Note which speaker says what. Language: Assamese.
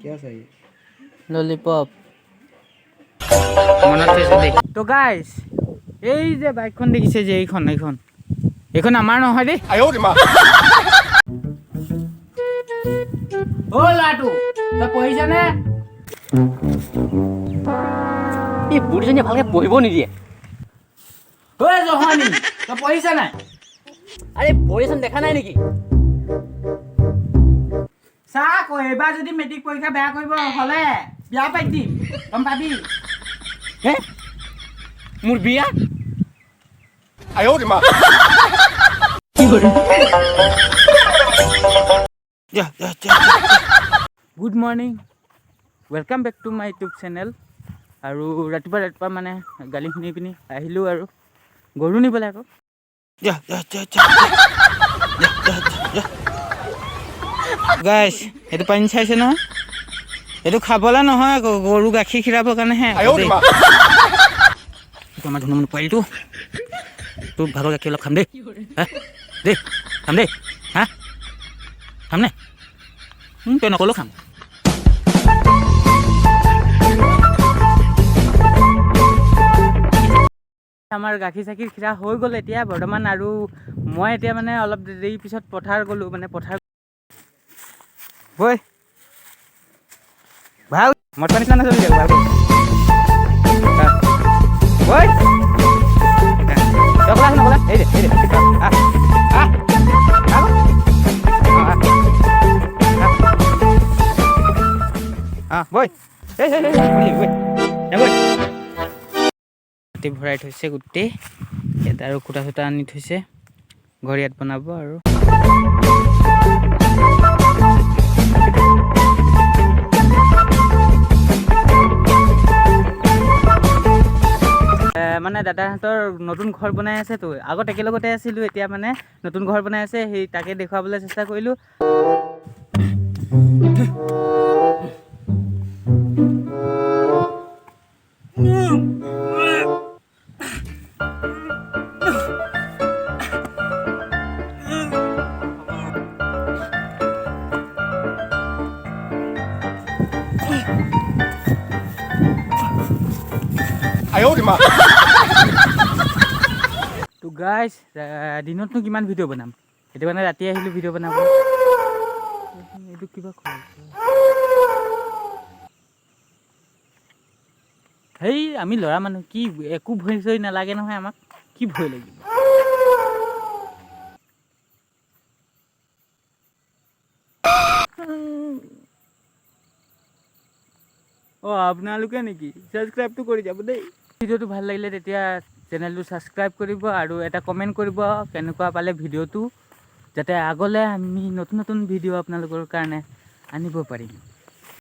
Speaker 1: क्या चाहिए?
Speaker 2: ললিপপ মনত থৈছো দেই। তো গাইছ, এই যে বাইকখন দেখিছে যে, এইখন এইখন এইখন আমাৰ নহয় দেই। অ' ল'ৰাটো, তই পঢ়িছনে?
Speaker 3: এই বুঢ়ীজনীয়ে ভালকে পঢ়িব নিদিয়ে।
Speaker 2: ঐ জহনী, তই পঢ়িছ নাই?
Speaker 3: আৰে, পঢ়িচোন, দেখা নাই নেকি?
Speaker 2: চা আকৌ, এইবাৰ যদি মেট্ৰিক পৰীক্ষা বেয়া কৰিব হ'লে বিয়া পাতি দিম, গম পাবি।
Speaker 3: হে, মোৰ বিয়া?
Speaker 2: Good morning, welcome back to my YouTube channel. আৰু ৰাতিপুৱা ৰাতিপুৱা মানে গালি শুনি পিনি আহিলোঁ আৰু গৰু নিবলৈ আকৌ। গাইছ, এইটো পানী চাইছে নহয়, এইটো খাবলৈ নহয় আকৌ, গৰু গাখীৰ খীৰাবৰ কাৰণেহে আকৌ দেই। এইটো আমাৰ ধুনু পোৱালিটো। তোৰ ভাগৰ গাখীৰ অলপ খাম দেই, হা দেই, খাম দেই, হা, খাম নে? তই নক'লেও খাম। আমাৰ গাখীৰ চাখীৰ খীৰা হৈ গ'ল এতিয়া বৰ্তমান। আৰু মই এতিয়া মানে অলপ দেৰি পিছত পথাৰ গ'লোঁ, মানে পথাৰ বৈ ভাল মদ পানী নিচিনা নচলি যাব, ভাল বৈ। নকলা নকলা, এই দে, এই দে, আহ আহ আহ আহ আহ, বৈ, এই এই এই, বৈ বৈ। মাটি ভৰাই থৈছে গোটেই ইয়াত আৰু খুটা চুটা আনি থৈছে, ঘৰ ইয়াত বনাব। আৰু মানে দাদাহঁতৰ নতুন ঘৰ বনাই আছেতো, আগত একেলগতে আছিলোঁ, এতিয়া মানে নতুন ঘৰ বনাই আছে, সেই তাকে দেখুৱাবলৈ চেষ্টা কৰিলোঁ। তো গাইছ, দিনতনো কিমান ভিডিঅ' বনাম? সেইটো কাৰণে ৰাতি আহিলোঁ ভিডিঅ' বনাব। এইটো কিবা খোৱাইছে। হেই, আমি ল'ৰা মানুহ, কি একো ভয় চয় নালাগে নহয় আমাক, কি ভয় লাগিব? অঁ, আপোনালোকে নেকি? ছাবস্ক্ৰাইবটো কৰি যাব দেই। ভিডিঅ'টো ভাল লাগিলে তেতিয়া চেনেলটো ছাবস্ক্ৰাইব কৰিব আৰু এটা কমেণ্ট কৰিব কেনেকুৱা পালে ভিডিঅ'টো, যাতে আগলৈ আমি নতুন নতুন ভিডিঅ' আপোনালোকৰ কাৰণে আনিব পাৰিম।